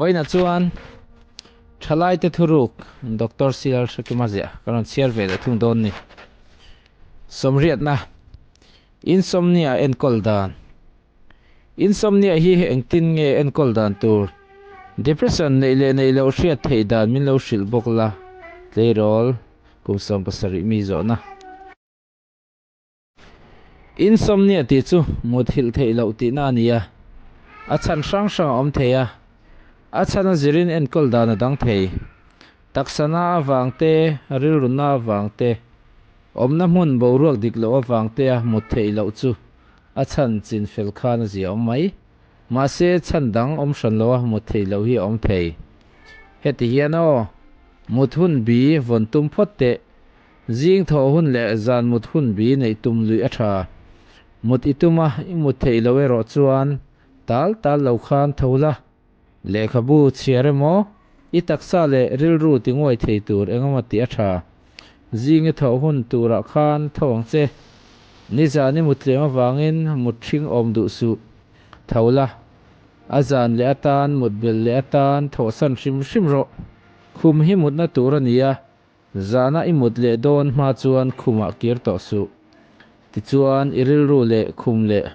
Vawiinah chuan Thalaite thuruk Doctor CL Hrekima ziah kan rawn chhiar ve leh thung dawn ni. Sawmriatna, Insomnia enkawl dan Insomnia hi engtin nge enkawl dan tur? Depression neih leh neih loh hriat theih dan min lo hrilh bawk la, tleirawl kum 70 mi zawhna. Insomnia tih chu muthilh theih loh tihna a ni a, a chhan hrang hrang a awm thei a, a chhan a zirin enkawl dan a dang thei. Taksa na avang te, rilru na avang te, awmna hmun boruak dik loh avang te a mut theih loh chu a chhan chin fel khan a zia awm mai. Mahse chhan dang awm hran loha mut theih loh hi a awm thei. Heti hian aw, mut hun bi vawn tum phawt teh. Zing thawh hun leh zan mut hun bi neih tum luih a tha. Mut i tum a, i mut theih loh erawh chuan tal tal lo khan tho la. Lehkhabu chhiar emaw, i taksa leh rilru ti nguai thei tur engemaw tih a tha. Zing i thawh hun turah khan tho ang che. Nizan i mut tlem avangin mut hring awm duh suh. Tho la. A zan leh atan mut belh leh atan thawhsan hrim hrim rawh. Khum hi mutna tur a ni a, Zana i mut leh dawn hma chuan khumah kir tawh suh. Tichuan i rilru leh khum leh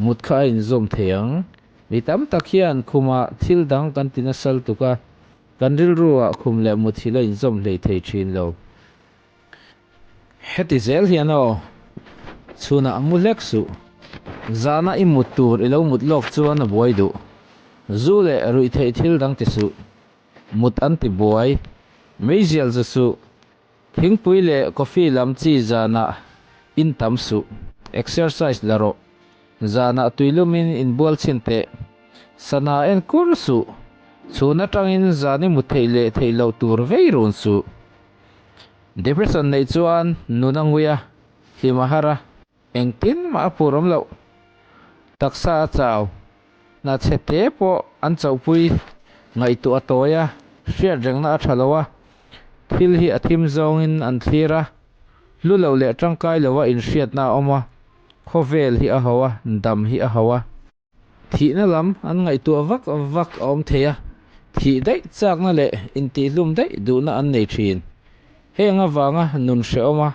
mut kha a inzawm thei ang. Mi tam tak hian khumah thil dang kan ti nasal tuk a, kan rilruah khum leh mut hi la inzawm hlei thei thin lo. Heti zel hian aw, chhunah mu hlek suh. Zana i mut tur i lo mut lawk chuan a buai duh. Zu leh ruihtheih thil dang ti suh. Mut an ti buai. Meizial zu suh. Thingpui leh coffee lam chi zanah in tam suh. Exercise la rawh. Zanah tuilumin inbual chhin teh. Sana en kur suh. Chhun atangin zan i mut theih leh theih loh tur vei run suh. Depression neih chuan nun a ngui a, hlim a har a. Engtin mah a phur awm loh. Taksa a chau. Hna chhe te pawh an chauhpui ngaihtuah a tawi a, hriat rengna a tha lo a, thil hi a thim zawngin an thlir a, hlu lo leh tangkai loa inhriatna a awm a, khawvel hi a ho a, dam hi a ho a. Thihna lam an ngaihtuah vak vak a awm thei a, thih daih chakna leh intihhlum daih duhna an nei thin. Heng avanga nun hrehawm a,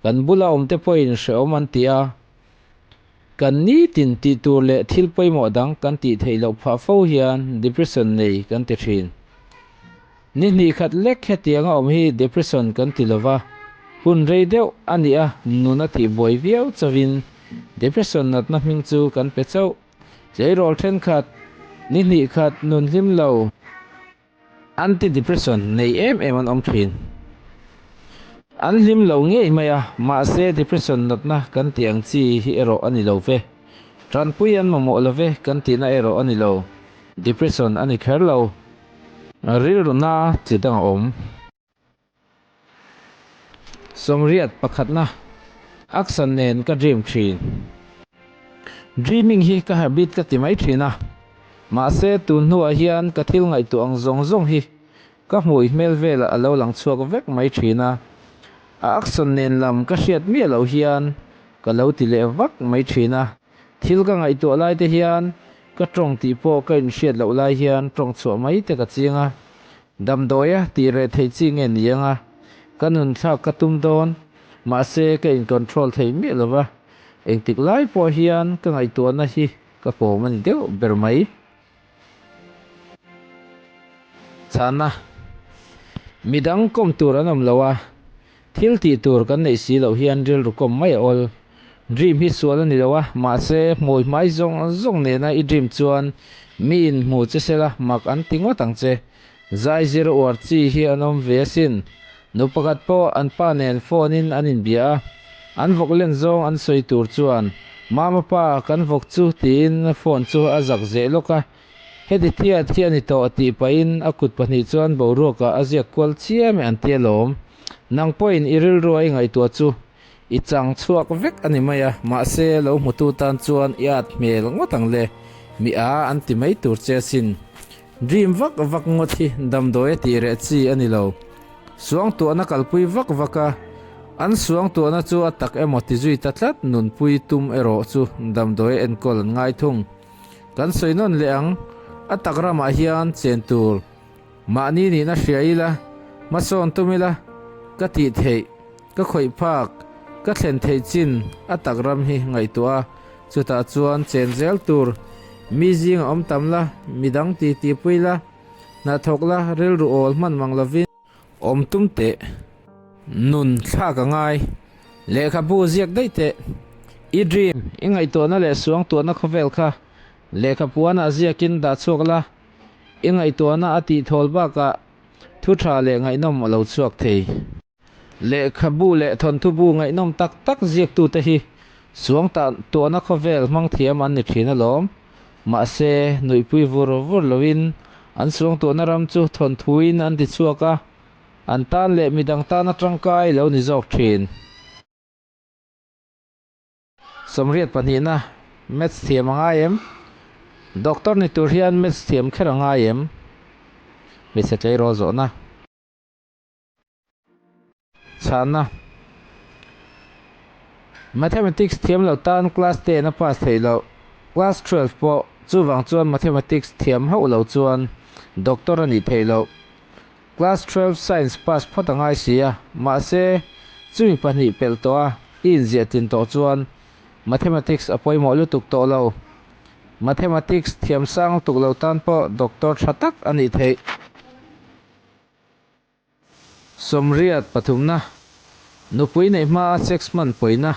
kan bula awmte pawhin hrehawm an ti a, kan nitin tih tur leh thil pawimawh dang kan tih theih loh phah fo hian depression nei kan ti thin. Ni hnih khat lek hetianga awm hi depression kan ti lova, hun rei deuh a nih a nun a tih buai viau chauhin depression natna hming chu kan pe chauh. Tleirawl thenkhat, ni hnih khat nun hlim lo, anti-depression nei em em an awm thin. An hlim lo ngei mai a, mahse depression natna kan tih ang chi hi erawh a ni lo ve. Tanpui an mamawh lo ve kan tihna erawh a ni lo. Depression a ni kher lo. Rilruna chi dang a awm. Sawmriat pakhatna Aksan nen ka dream thin. Dreaming hi ka habit ka ti mai thin a, mahse tun hnuah hian ka thil ngaihtuah ang zawng zawng hi ka hmui hmel velah a lo lang chhuak vek mai thin a, a Aksan nen lam ka hriat miah loh hian ka lo ti leh vak mai thin a. Thil ka ngaihtuah lai te hian ka tawng tih pawh ka inhriat loh lai hian tawng chhuah mai te ka ching a, damdawi a tih reh theih chi nge ni anga ka nun thlak ka tum dawn, mahse ka in control thei miah lo va, engtik lai pawh hian ka ngaihtuahna hi ka kawm a ni deuh ber mai. Chhana, Midang kawm tur an awm lo a, thil tih tur kan neih si loh hian rilru kawm mai a awl. Dream hi sual a ni lo a, mahse hmui hmai zawng zawng nena i dream chuan miin hmu che sela mak an ti ngawt ang che. Zai zir uar chi hi an awm ve asin. Nu pakhat pawh an pa nen phone in an inbia a, an vawk len zawng an sawi tur chuan, Mama pa, kan vawk chu tiin phone chu a zak zeh lawk a, heti thiat hi a ni tawh tih pahin a kut pahnih chuan boruakah a ziak kual chiam e an ti alawm. Nang pawhin i rilrua i ngaihtuah chu i chang chhuak vek a ni mai a, mahse lo hmutu tan chuan i at hmel ngawt ang le, mi a an ti mai tur che asin. Dream vak vak ngawt hi damdawi a tih reh chi a ni lo. Suangtuahna kalpui vak vak a, an suangtuahna chu a tak emaw ti zui ta tlat nunpui tum erawh chu damdawi a enkawl an ngai thung. Kan sawi nawn leh ang. A tak ramah hian chen tur mahni nihna hria ila, hmasawn tum ila, ka tih theih, ka khawih phak, ka thlen theih chin a tak ram hi ngaihtuah a, chutah chuan chen zel tur mi zinga awm tam la, midang titi pui la, hnathawk la, rilru awl hman mang lovin. Awm tum teh. Nun thlak a ngai. Lehkhabu ziak daih teh. I dream, i ngaihtuahna leh suangtuahna khawvel kha lehkha puanah ziakin dah chhuak la, i ngaihtuahna a tihthawl bakah thu tha leh ngaihnawm a lo chhuak thei. Lehkhabu leh thawnthubu ngaihnawm tak tak ziaktute hi suangtuahna khawvel hmang thiam an ni thin alawm. Mahse, nuihpui vur vur loin an suangtuahna ram chu thawnthuin an ti chhuak a, an tan leh midang tana tangkai lo ni zawk thin. Sawmriat pahnihna, Maths thiam a ngai em? Doctor ni tur hian Maths thiam kher a ngai em? Hmeichhe tleirawl zawhna. Chhana, Mathematics thiam lo tan class ten a pass theih loh. Class 12 pawh chuvang chuan mathematics thiam hauh lo chuan doctor a nih theih loh. Class 12 science pass phawt a ngai si a, mahse chumi pahnih pelh tawh a i inziah tlin tawh chuan mathematics a pawimawh lutuk tawh lo. Mathematics thiam sang lutuk lo tan pawh doctor tha tak a nih theih. Sawmriat pathumna, Nupui neih hmaa sex hman pawina.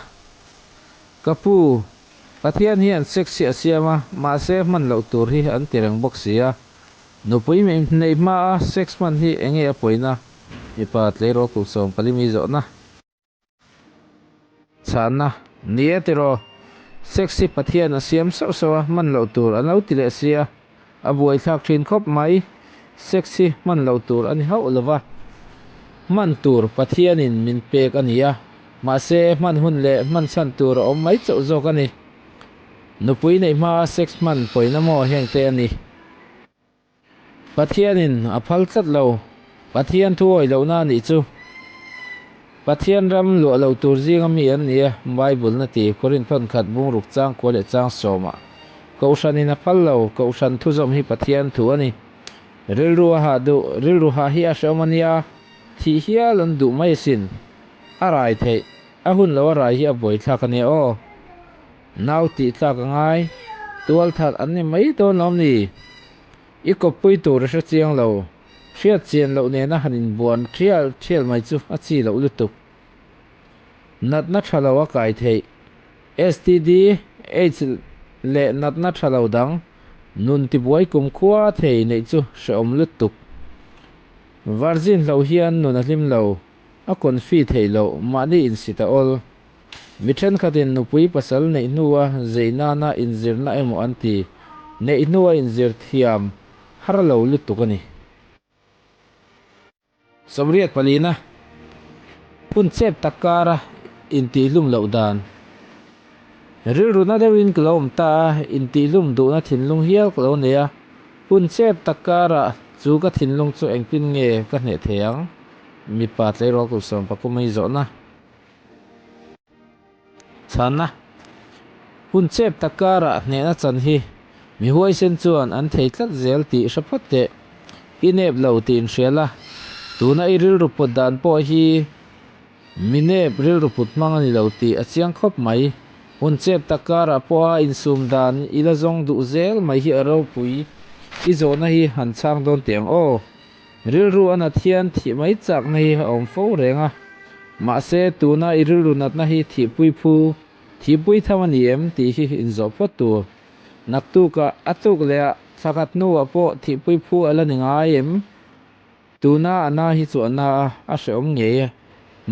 Ka pu, Pathian hian sex hi a siam a, mahse hman loh tur hi an ti reng bawk si a. Nupui neih hmaa sex hman hi enge a pawina? Mipa tleirawl kum sawm pali mi zawhna. Chhanna, Ni e tiraw, sex hi Pathian a siam sauh sauh a, hman loh tur an lo ti leh si a, a buaithlak thin khawp mai. Sex hi hman loh tur a ni hauh lo va, hman tur Pathianin min pek a ni a, mahse hman hun leh hman chhan tur a awm mai chauh zawk a ni. Nupui neih hmaa sex hman pawina maw hengte a ni. Pathianin a phal tlat lo. Pathian thu awih lohna a nih chu. Pathian ram luah lo tur zinga mi an ni a, Bible na ti, Korinth thawn khat bungruk chang kua leh chang sawmah. Kohhranin a phal lo, Kohhran thuzawm hi Pathian thu a ni. Rilru a hah duh, rilru hah hi a hrehawm a nia, thih hial an duh mai asin. A rai theih, a hun lo a rai hi a buaithlak a nia aw. Nau tih tlak a ngai, tual that an ni mai dawn lawm ni? I kawppui tur i hre chiang lo, hriat chian loh nena han inbuan thial thial mai chu a chi loh lutuk. Natna tha lo a kai theih, STD, AIDS leh natna tha lo dang, nun tibuai kumkhua thei neih chu hrehawm lutuk. Virgin hlo hian nun a hlim lo, a confi theih loh, mahni insit a awl. Mi thenkhatin nupui pasal neih hnua zei nana inzirna emaw an ti, neih hnua inzir thiam har lo lutuk a ni. Sawmriat palina, Hun chep tak kara intihhlum loh dan. Rilru na deuhin ka lo awm ta a, intihhlum duhna thinlung hial ka lo nei a, hun chep tak karah chu ka thinlung chu engtin nge ka hneh thei ang? Mipa tleirawl kum sawmpakum a i zawhna. Chhanna, Hun chep tak karah hnehna chan hi mi huaisen chuan an thei tlat zel tih hre phawt teh. I nep lo tih inhria la, tuna i rilru put dan pawh hi mi nep rilru put hmang a ni lo tih a chiang khawp mai. Hun chep tak karah pawha insum dan i la zawng duh zel mai hi a ropui. I zawhna hi han chhang dawn teh ang aw. Rilru a nat hian thih mai chakna hi a awm fo reng a, mahse tuna i rilru natna hi thihpui phu, thihpui tham a ni em tih hi inzawh phawt tur. Naktukah a tuk leh a thlakhat hnuah pawh thihpui phu a la ni ngai em? Tuna a na hi chu a na a, a hrehawm ngei e.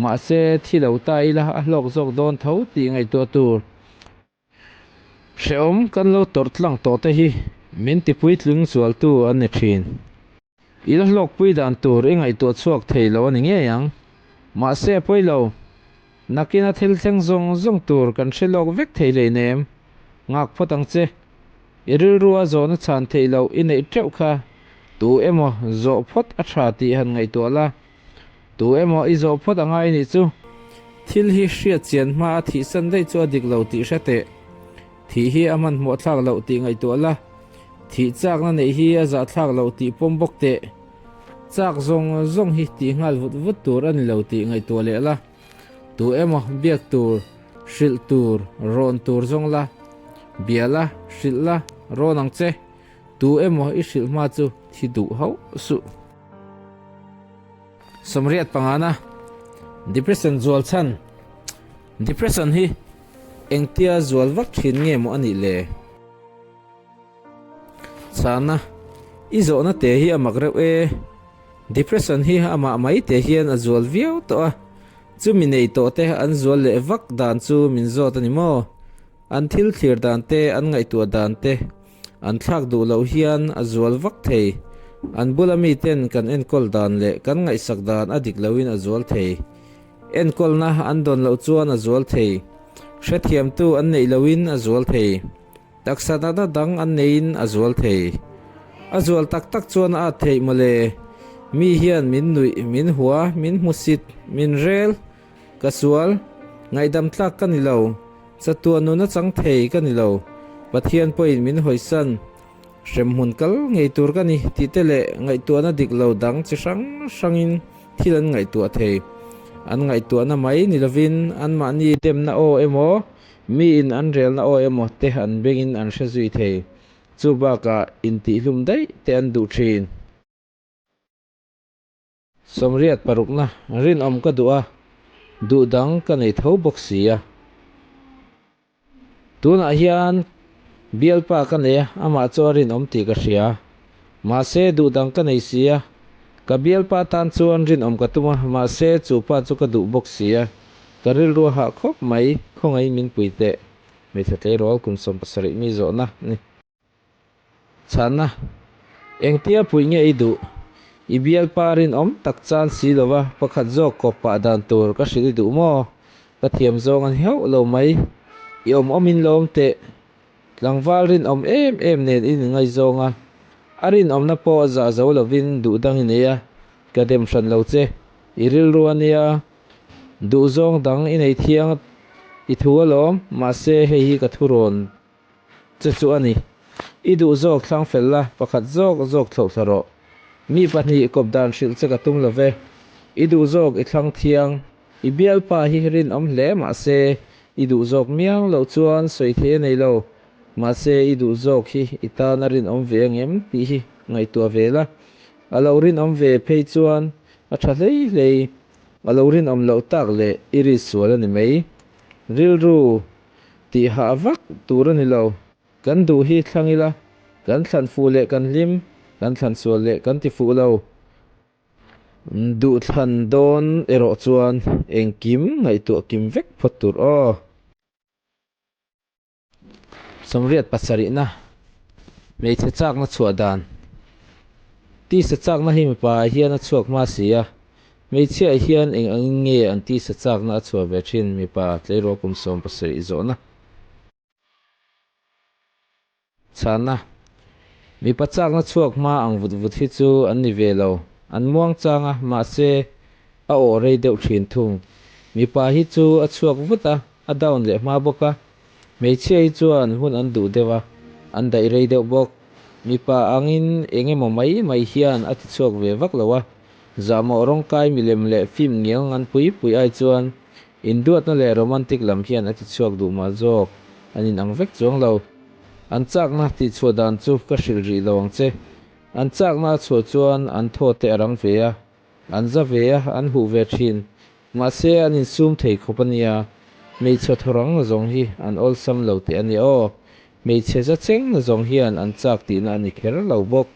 Mahse thi lo ta ila a hlawk zawk dawn tho tih ngaihtuah tur. Hrehawm kan lo tawrh tlang tawh te hi min tipuitling zualtu an ni thin. I la hlawkpui dan tur i ngaihtuah chhuak thei lo a ni ngei ang. Mahse a pawi lo. Nakina thil thleng zawng zawng tur kan hre lawk vek thei hleinem. Nghak phawt ang che. I rilru a zawhna chhan theih loh i neih teuh kha tu emaw zawh phawt a tha tih han ngaihtuah la. Tu emaw i zawh phawt a ngai nih chu. Thil hi hriat chian hma a thihsan daih chu a dik lo tih hre teh. Thih hi a hmanhmawh thlak loh tih ngaihtuah la. Thih chakna neih hi a zahthlak loh tih pawm bawk teh. Chak zawng zawng hi tih nghal vut vut tur a ni lo tih ngaihtuah leh la. Tu emaw biak tur, hrilh tur, rawn tur zawng la. Bia la, hrilh la, rawn ang che. Tu emaw i hrilh hma chu thi duh hauh suh. Sawmriat pangana Depression zual chhan Depression hi engtia zual vak thin nge maw a nih le? Chhana, I zawhna te hi a mak reuh e. Depression hi amah mai te hian a zual viau tawh a, chumi nei tawh te an zual leh vak dan chu min zawt a ni maw? An thil thlir dan te, an ngaihtuah dan te an thlak duh loh hian a zual vak thei. An bula miten kan enkawl dan leh kan ngaihsak dan a dik loin a zual thei. Enkawlna an dawn loh chuan a zual thei. Hrethiamtu an neih loin a zual thei. Taksa natna dang an neiin a zual thei. A zual tak tak chuan a at theih mawle. Mi hian min nuih, min hua, min hmusit, min rel. Ka sual, ngaihdam tlak ka ni lo. Chatuah nuna chang thei ka ni lo. Pathian pawhin min hawisan. Hremhmun kal ngei tur ka ni tih te leh ngaihtuahna dik lo dang chi hrang hrangin thil an ngaihtuah thei. An ngaihtuahna mai ni lovin anmahni demna aw emaw, miin an relna aw emaw te an bengin an hre zui thei. Chu bakah intihlum daih te an duh thin. Sawmriat parukna rinawm ka duh a, duh dang ka nei tho bawk si a. Tunah hian bialpa ka nei a, amah chu a rinawm tih ka hria. Mahse duh dang ka nei si a, ka bialpa tan chuan rinawm ka tum a, mahse chu pa chu ka duh bawk si a, ka rilru a hah khawp mai, khawngaihin min pui teh. Hmeichhe tleirawl kum 17 mi zawhna a ni. Chhana, Engtia puih nge i duh? I bialpa rinawm tak chan si lova pakhat zawk kawp pah dan tur ka hrilh i duh maw? Ka thiam zawng an heuh lo mai. I awm awmin lawm teh. Tlangval rinawm em em nen i inngaizawng a, a rinawmna pawh zah zo lovin duh dang i nei a, ka dem hran lo che. I rilru a nia, duhzawng dang i nei thiang i thu alawm, mahse hei hi ka thurawn. Che chu a ni. I duh zawk thlang fel la, pakhat zawk zawk thlauh thla rawh. Mi pahnih kawp dan hrilh che ka tum lo ve. I duh zawk i thlang thiang. I bialpa hi rinawm hle mahse, i duh zawk miang loh chuan sawi thei a nei lo. Mahse i duh zawk hi i tan a rinawm ve angem tih hi ngaihtuah ve la. A lo rinawm ve phei chuan a tha hlei hlei. A lo rinawm loh tak leh i ri sual a ni mai. Rilru Tih hah vak tur a ni lo. Kan duh hi thlang ila, kan thlan fuh leh kan hlim, kan thlan sual leh kan ti fuh lo. Duh thlan dawn erawh chuan engkim ngaihtuah kim vek phawt tur aw. Sawmriat pasarihna, Hmeichhe chakna chhuah dan. Tisa chakna hi mipa ah hian a chhuak hma si a, Hmeichhiaah hian eng angin nge an tisa chakna a chhuah ve thin mipa tleirawl kum 70 zawhna? Chhana, Mipa chakna chhuak hma ang vut vut hi chu an ni ve lo. An muang chang a, mahse a awh rei deuh thin thung. Mipa hi chu a chhuak vut a, a down leh hma bawk a. Hmeichhia hi chuan hun an duh deuh a, an daih rei deuh bawk. Mipa angin eng emaw mai mai hian a ti chhuak ve vak lo a, Zahmawh rawngkai milem leh film ngial ngan pui pui ai chuan induatna leh romantic lam hian a ti chhuak duh mah zawk, an inang vek chuang lo. An chakna tihchhuah dan chu ka hrilh rih lo ang che. An chakna a chhuah chuan an thaw te a rang ve a, an za ve a, an huh ve thin. Mahse an insum thei khawp a nia, hmeichhe thaw rang na zawng hi an awlsam lo teh a nia aw. Hmeichhe za cheng na zawng hian an chak tihna a ni kher lo bawk.